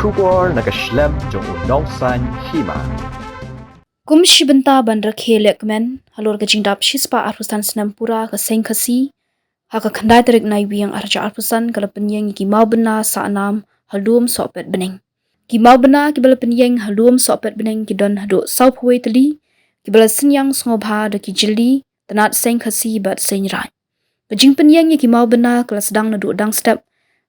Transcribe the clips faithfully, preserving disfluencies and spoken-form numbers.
Khubor na ka shlem jong u Nongsaiñ Hima. Kum shi bynta ban rakhe lehkmen halor ka jingdap shispah arphew san snem pura ka seng Khasi, ha ka khyndai tarik Naiwieng arhajar arphew san ka la pynïeng ïa ki mawbynna sahnam ha Lum Sohpet Bneng. Ki mawbynna kiba la pynïeng ha Lum Sohpet Bneng ki don haduh sawphew wei tylli, kiba la synñiang sngewbha da ki jylli, tnat seng Khasi bad seng Raid. Ka jingpynïeng ïa ki mawbynna ka la sdang naduh dang step,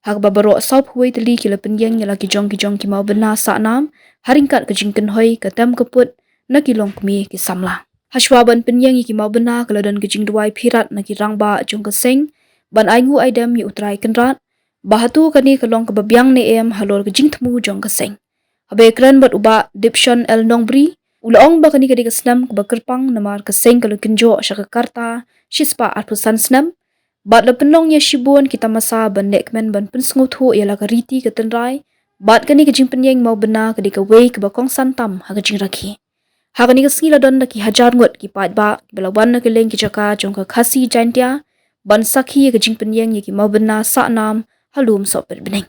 ha kaba baroh sawphew wei tylli ki la pynïeng ïa la ki jong ki jong ki mawbynna sahnam, ha ryngkat ka jingkynhoi ka tem ka put na ki longkmie ki samla. Hashwa ban pynïeng ïa ki mawbynna ka la don ka jingduwai phirat na ki rangbah jong ka seng, ban ainguh aidem ïa U Trai Kynrad, ba hato kane ka long kaba biang ne em halor ka jingthmu jong ka seng. Haba ïakren bad u Bah Dipson L Nongbri, u la ong ba kane ka dei ka snem kaba kyrpang namar ka seng ka la kynjoh sha ka karta shispah arphew san snem, bad la pynlong ïa shibun ki tamasa ban lehkmen ban pynsngewthuh ïa la ka riti ka tynrai, bad kane ka jingpynïeng mawbynna ka dei kawei kaba kongsan tam ha ka jingrakhe. Ha kane ka sngi la don da ki hajar ngut ki paidbah ba la wan na kylleng ki jaka jong ka Khasi Jaintia ban sakhi ïa ka jingpynïeng ïa ki mawbynna sahnam ha Lum Sohpet Bneng.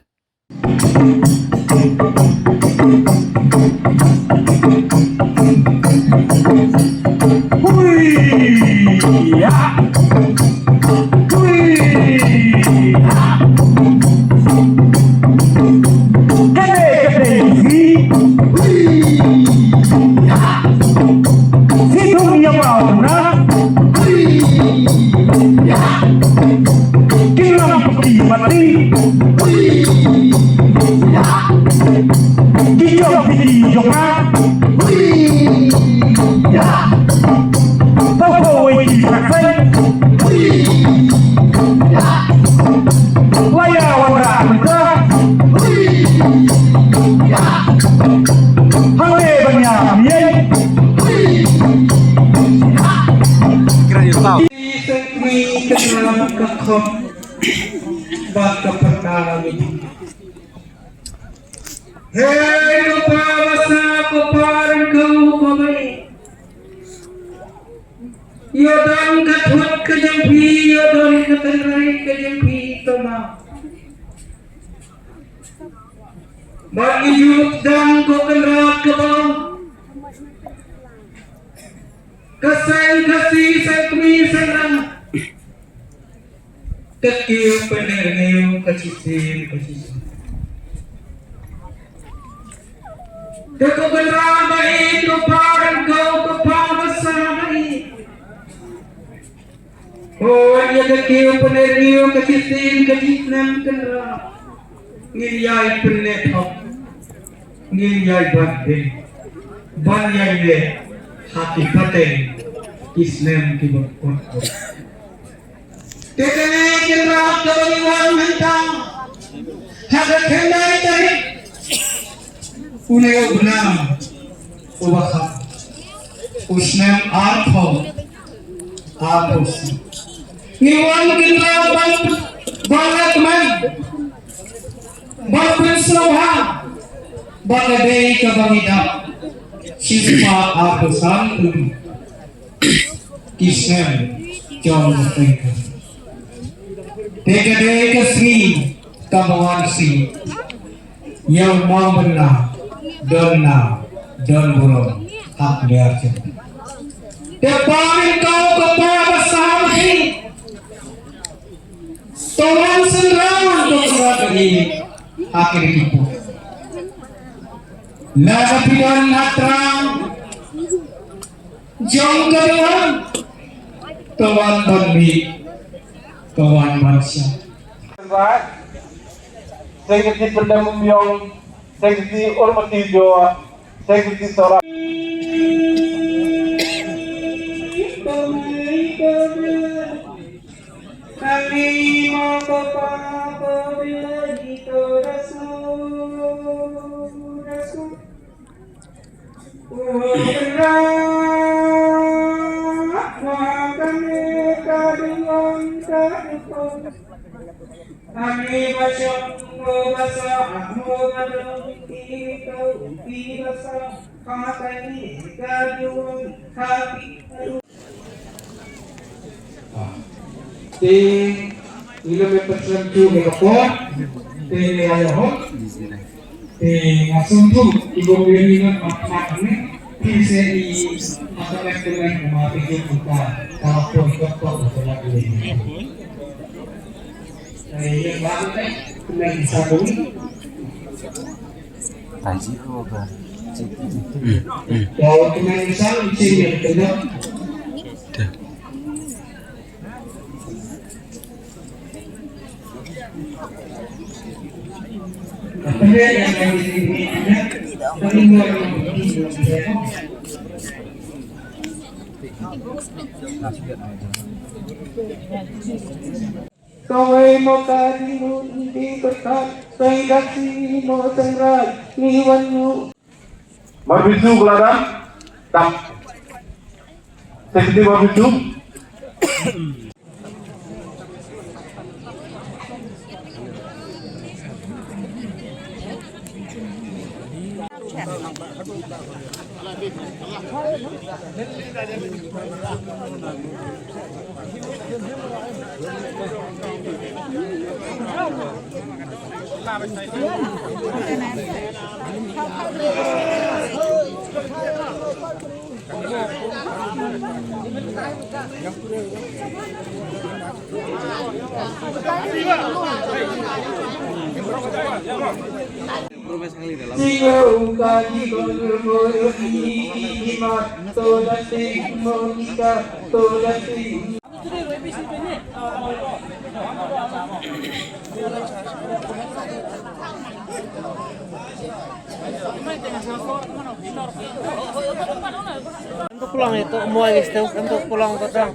Hei ko pa basa, ko pa ryngkew, ko pa baieit. Ïoh don ka thut ka jong phi, ïoh don ka tynrai ka jong phi, to ma. Bad ngi ju dang ko Kynrad kaba ka seng Khasi, seng Kmie, seng Raid. Te kiew pynriew ka shisien ka shisien. Te ko Kynrad ba ïeit, ko pa ryngkew, ko pa basa ba ïeit. Hooid, ïa ka kiew pynriew ka shisien ka shisnem Kynrad, ngin ïai pynlehthok, ngin ïai bat beit ban ïai leh ha ki pateng ki snem kiba kut. Te kane Kynrad kaba ngi wan mynta ha ka khyndai tarik, une u bnai uba khat, u snem arphew arphew san. Ngi wan Kynrad ban, ban lehkmen, ban pynsngewbha ba ka dei kaba ngi dap shispah arphew san tylli ki snem jong ka seng. Te ka dei ka sngi kaba wan sih ïa u mawbynna don na don burom ha ka liar jong. Te pa ryngkew, ko pa basa ba ïeit, to wan synran, to synran ïa ki ha kine ki pud. Lada phi don ha trai jong ka duwan, to wan ban mih, to wan ban shah. Seng Kiti Pyndem Umïong, Seng Kiti Urmati Jowa, Seng Kiti Sora. Te ngi la me pynslem tu ne ka por. Te ngi la ïa hok. Te nga sngewthuh i bym ïohi ngan mat mat ne phi se i ha ka met ka met ma phi ju kumta ka la poi tok tok ka la poi. Te ïa ba te kmen sa bun. Ai ji o ba. Ji ji. Te kmen sa bun ji ne kmen. Kawei mo ka ding mo ding pyrkhat, tei dak si mo teng rai, ni wan mo. Mar bisu keladan, dap. Sekiti mar bisu. Em to pulang itu, mau lagi setengah, em to pulang kota.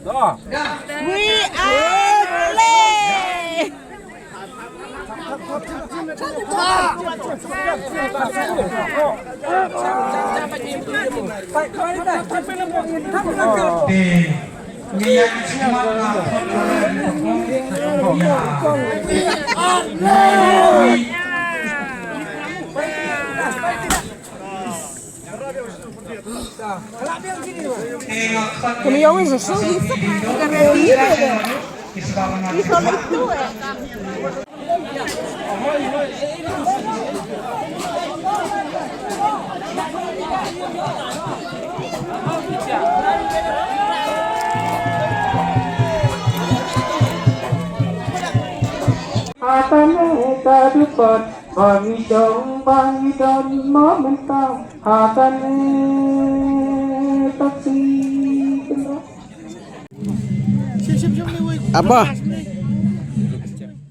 We are play. Kami yang ini sesuai. Isolate tu eh. Hatan eh ta dupat, bang idong bang idong ma mentang. Hatan eh taksi. Apa?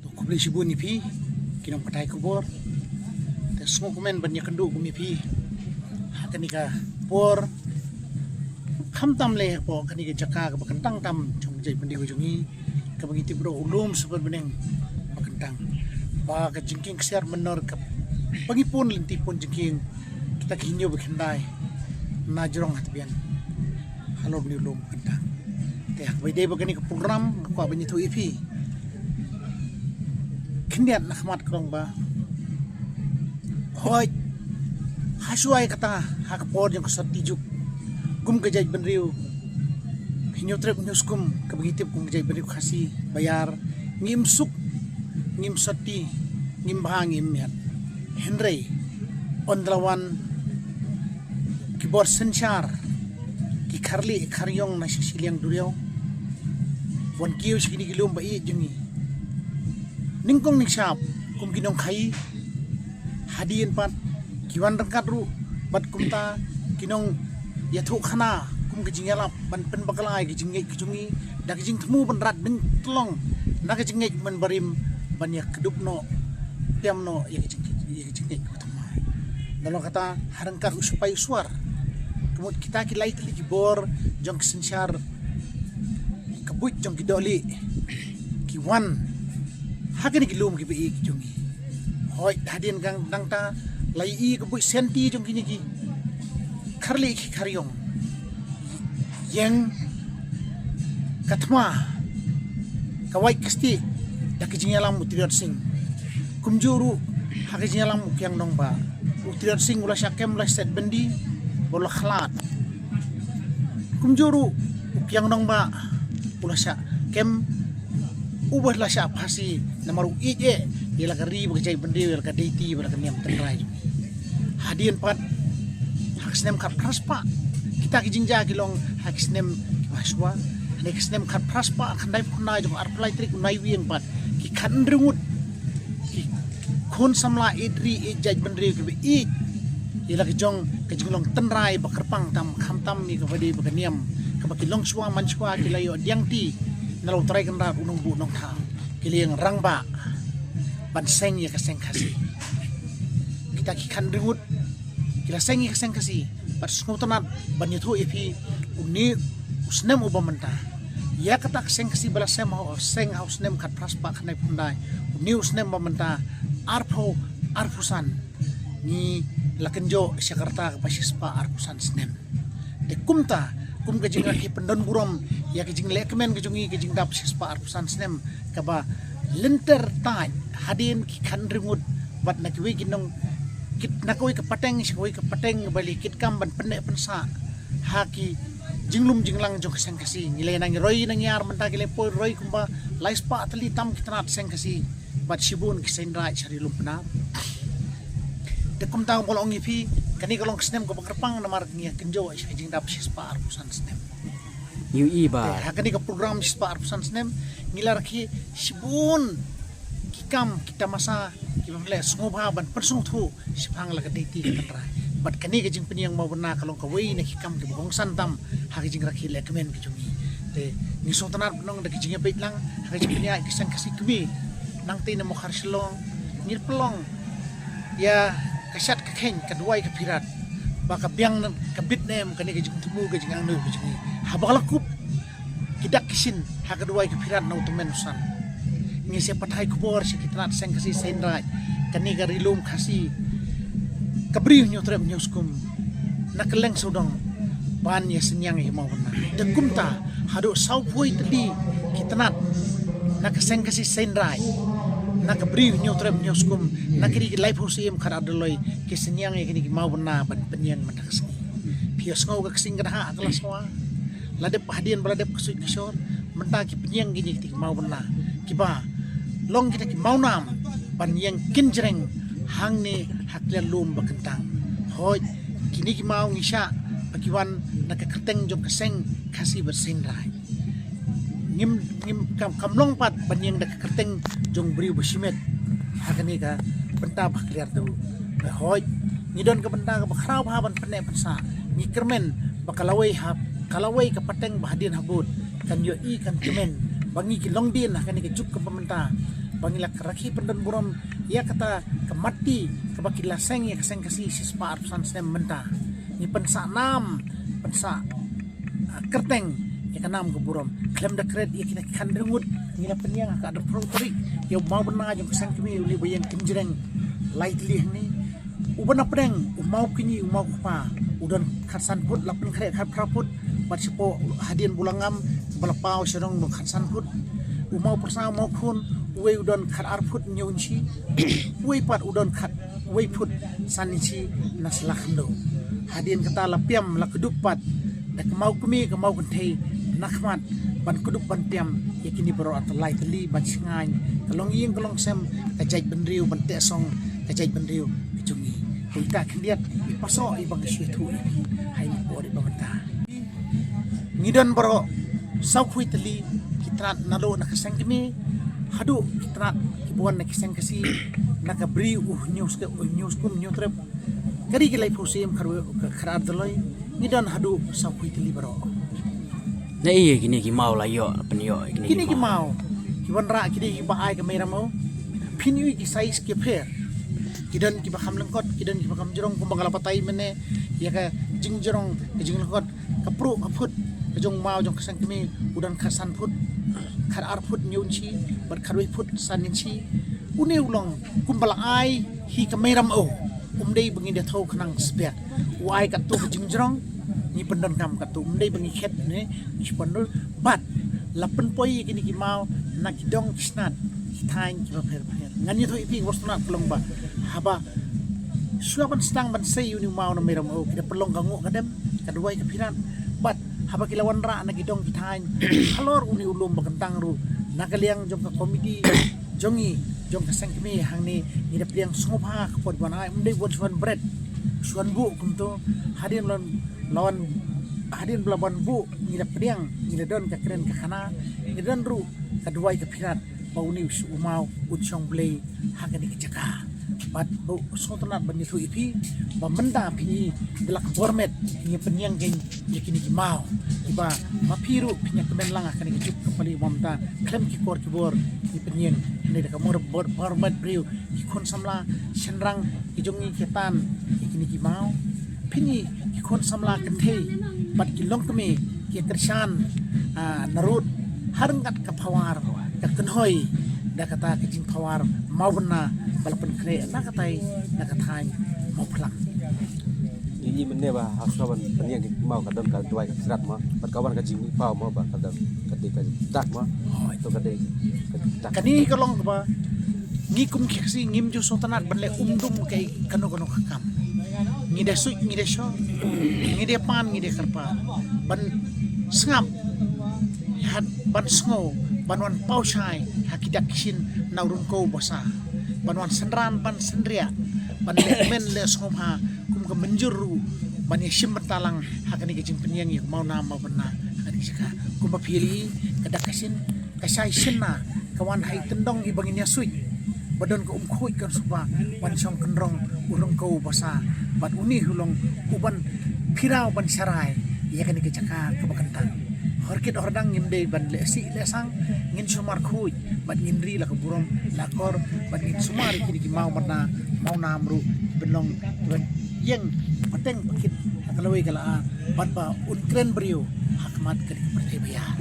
To khublei shibun ïa phi ki nongpathai khubor. Te sngewkmen ban ïakynduh kum ïa phi ha kane ka por, khamtam lei hapoh kane ka jaka kaba kyntang tam jong ka jaitbynriew jong ngi, kaba ngi tip ruh u lum sabat bneng ba kyntang, ba ka jingkieng ksiar mynno kaba ngi pun lynti pun jingkieng kita ki hynñiew ba khyndai na jrong ha tbian halor une u lum ba kyntang. Te haba ïadei bad kane ka program nga kwah ban ïathuh ïa phi khyndiat na khmat ka long ba, hooid, ha shuwa ïa kata, ha ka por jong ka sotti juk, kum ka jaitbynriew, hynñiew trep hynñiew skum kaba ngi tip kum ka jaitbynriew Khasi ba ïar, ngim suk, ngim sotti, ngim bha, ngim miat. Hynrei ynda la wan ki bor synshar, ki kharlieh kharïong na sha shiliang duriaw, wan kiew sha kine ki lum ba ïeit jong ngi, nyngkong nyngshap kum ki nongkhaïi, hadien pat ki wan ryngkat ruh bad kumta ki nongïathuhkhana kum ka jingïalap ban pynbakla ïa ka jingngeit ka jong ngi da ka jingthmu ban rat deng tyllong na ka jingngeit mynbarim, ban ïakdup noh, pynïap noh ïa ka jingngeit, ïa ka jingngeit kaba thymmai. Nalor kata, ha ryngkat u sipai u suwar, ka mut kita ki lai tylli ki bor jong ki synshar, ka buit jong ki dohlieh, ki wan ha kine ki lum kiba ïeit ki jong ngi. Hooid, hadien kata nangta la ïohi ka buit shanti jong kine ki kharlieh ki kharïong, ïeng ka thma, ka wait ka stieh da ka jingïalam u Triot Sing. Kumjuh ruh ha ka jingïalam u Kiang Nongbah, u Triot Sing u la shah kem, la set byndi bad u la khlad. Kumjuh ruh u Kiang Nongbah u la shah kem, uba la shah phasi namar u ïeit eh ïa la ka ri bad ka jaitbynriew, ïa la ka deiti bad la ka niam tynrai. Hadien pat ha ka snem khatphra spah, kita ki jingjia ki long ha ki snem kiba shuwa. Hynrei ka snem khatphra spah khyndaiphew khyndai jong arphew lai tarik u Naiwieng pat, ki khathynriew ngut ki khun samla ïeit ri ïeit jaitbynriew kiba ïeit ïa la ka jong ka jinglong tynrai ba kyrpang tam, khamtam ïa kaba dei bad ka niam, kaba ki longshuwa manshuwa ki la ïoh diangti na la u Trai Kynrad, u Nongbuh Nongthaw, ki la ïeng rangbah ban seng ïa ka seng Khasi. Kita ki khathynriew ngut ki la seng ïa ka seng Khasi. Bad sngewtynnat ban ïathuh ïa phi, une u snem uba mynta, ïa kata ka seng Khasi ba la seng ha u, seng ha u snem khatphra spah khyndaiphew khyndai, une u snem ba mynta, arphew arphew san, ngi la kynjoh sha ka rta kaba shispah arphew san snem. Te kumta, kum ka jingrakhe pyndonburom ïa ka jinglehkmen ka jong ngi, ka jingdap shispah arphew san snem, kaba lynter tait hadien ki khathynriew ngut, bad na kiwei ki nong, kit, na kawei ka pateng sha kawei ka pateng, ba la kitkam ban pynneh pynsah ha ki jinglum jinglang jong ka seng Khasi. Ngi la ïa nang roi nang ïar, mynta ki la poi roi kumba lai spah tylli tam ki tnat seng Khasi bad shibun ki seng raid sha ri lum Pnar. Te kumta kumba la ong ïa phi, kane ka long ka snem kaba kyrpang namar ngi ïa kynjoh sha ka jingdap shispah arphew san snem. Ïohi ba. Te ha kane ka program shispah arphew san snem, ngi la rakhe shibun ki kam, ki tamasa, kiba pynleh sngewbha ban pynsngewthuh shaphang la ka deiti ka tynrai. Bad kane ka jingpynïeng mawbynna ka long kawei na ki kam kiba kongsan tam ha ka jingrakhe lehkmen ka jong ngi. Te ngi sngewtynnat ban ong da ka jingïabeit lang ha ka jingpynïaid ka seng Khasi kmie, nangtei na Mawkhar Shillong, ngi pynlong ïa ka shad ka kheiñ, ka duwai ka phirat, ba ka biang na ka bit ne em kane ka jingthmu ka jingangnud ka jong ngi. Haba ka la kup, Ki dak ki shin ha ka duwai ka phirat na u tymmen u san. Ngi sa pathai khubor sha ki tnat seng Khasi seng Raij, kane ka Ri Lum Khasi, ka Bri u Hynñiewtrep Hynñiewskum na ka leng sawdong ban ïa synñiang ïa ki mawbynna. Te kumta haduh sawphew tylli ki tnat na ka seng Khasi seng Raij, na ka Bri u Hynñiewtrep Hynñiewskum, na ka ri ki laiphew siem khadar doloi, ki synñiang ïa kine ki mawbynna ban pynïeng mynta ka sngi. Phi ïohsngew ka ksing ka dha ka la swa. La dep hadien ba la dep ka suit ka shor, mynta ki pynïeng kine ki mawbynna kiba long kita ki mawnam ban ïeng kynjreng hangne ha Kliar Lum ba kyntang. Hooid, kine ki maw ngi shah ba ki wan na ka kyrteng jong ka seng Khasi bad seng Raij. Ngim, ngim kam, kam long pat ban ïeng da ka kyrteng jong briew ba shimet ha kane ka bynta ba ha Kliar Lum. Hooid, ngi don ka bynta kaba khraw bha ban pynneh pynsah. Ngi kyrmen ba ka lawei ha, ka lawei ka pateng ba hadien habud kan ïohi, kan kmen ba ngi ki longdien ha kane ka juk kaba mynta, ba ngi la rakhe pyndon burom ïa kata ka matti kaba ki la seng ïa ka seng Khasi shispah arphew san snem mynta. Ngi pynsah nam, pynsah, ah, kyrteng ïa ka nam ka burom. Khlem da kret ïa kita ki khyndai ngut ngi la pynïeng ha ka arphew tarik ïa u mawbynna jong ka seng kmie u li ba ïeng kynjreng lai tylli hangne. U ba na pdeng, u maw kñi, u maw kpa, u don khatsan phut, la pynkhreh khatphra phut. Bad shapoh hadien ba u la ngam, ba la paw sha rong, u don khatsan phut. U maw pyrsa, u maw khun, uwei u don khatar phut hynñiew inchi, uwei pat u don khat wei phut san inchi na sla khyndew. Hadien kata la piam, la kdup pat da ka maw kmie, ka maw kynthei na khmat ban kdup ban piam ïa kine baroh, ha ka lai tylli ban shngaiñ ka longïing ka longsem, ka jaitbynriew, ban teh song ka jaitbynriew ka jong ngi. Te ita khyndiat i paso i ba nga shu ïathuh ïa phi ha i por i ba mynta. Ngi don baroh sawphew tylli ki tnat, naduh na ka seng kmie haduh ki tnat kiba wan na ki seng Khasi, na ka Bri u Hynñiewskum, u Hynñiewskum Hynñiewtrep, ka ri ki laiphew siem khadar, khadar doloi. Ngi don haduh sawphew tylli baroh. Na i kine ki maw la ïoh, pynïoh kine ki maw, ki wanrah, kine kiba ai ka mei ram o. Phin ïohi ki size ki pher. Ki don kiba kham lyngkot, ki don kiba kham jrong, kumba nga la batai mynne ïa ka jingjrong, ka jinglyngkot, ka pruh ka phut ka jong u maw jong ka seng kmie, u don khatsan phut, khatar phut hynñiew inchi, bad khatwei phut san inchi. Une u long kumba la ai hi ka mei ram o. Um dei ba ngi da thew khnang sbiat. U ai katto ka jingjrong, ngi pyndonkam katto. Um dei ba ngi khet ne ngi pyndonkam. Bad la pynpoi ïa kine ki maw na ki dong ki snat, ki thaiñ kiba pher pher. Ngan ïathuh ïa phi, ka bor sngewtynnat ka long ba haba shuwa ban sdang ban sei ïa une u maw na mei ram o, ki da pynlong ka nguh ka dem, ka duwai ka phirat. Bad haba ki la wanrah na ki dong ki thaiñ halor une u lum ba kyntang ruh, na ka liang jong ka komiti jong ngi, jong ka seng kmie hangne, ngi da pdiang sngewbha ka por ban ai, um dei ban shu wan bret, shu wan buh kumto. Hadien la wan, la wan, hadien ba la wan buh, ngi da pdiang, ngi da don ka kren ka khana, ngi da don ruh ka duwai ka phirat ba une u maw un shong blei ha kane ka jaka. Bad ba sngewtynnat ban ïathuh ïa phi ba mynta phi da la ka bor met, ngi pynïeng kein ïa kine ki maw. Kiba ma phi ruh phin ïa kmen lang ha kane ka juk ka pali ba mynta, khlem ki kor ki bor, ngi pynïeng ne da ka bor, bor, bor met briew, ki khun samla shynrang ki jong ngi ki tan ïa kine ki maw. Phin ïa ki khun samla kynthei bad ki longkmie ki kyrshan, ah, na rud ha ryngkat ka pawar ka kynhoi da kata ka jingpawar mawbynna ba la pynkhreh na katai na ka thaiñ Mawphlang. Ngi ïohi mynne ba ha shuwa ban pynïeng ki maw ka don ka duwai ka phirat mo, bad ka wan ka jingmihpaw mo, ba ka don ka dei ka dak mo. To ka dei ka dak. Kane ka long kaba ngi kum ki Khasi ngim ju sngewtynnat ban leh um dum kaei kano kano ka kam. Ngi da suit, ngi da shong, ngi da pan, ngi da kyrpad ban sngap, ban sngew, ban wan paw shai ha ki dak ki shin na u ryngkew u basa, ban wan synran ban synriah, ban leh kmen leh sngewbha kum ka mynjur ruh ban ïa shim bynta lang ha kane ka jingpynïeng ïa u mawnam mawbynna ha kane ka jaka. Kumba phi ïohi ka dak ka shin, ka shai shin na ka wan ha i tyndong i ba ngin ïa suit, ba don ka um khuid kan suba, wan shong kynrong u ryngkew u basa, bad une u long u ban phiraw ban sharai ïa kane ka jaka kaba kyntang. Horkit hordang ngim dei ban leh sih leh sang, ngin sumar khuid bad ngin ri la ka burom la kor, bad ngin sumar ïa kine ki maw mynta mawnam ruh ban long ban ïeng pateng pakit ha ka lawei ka la, bad ba un kren briew ha khmat kane ka pyrthei ba ïar.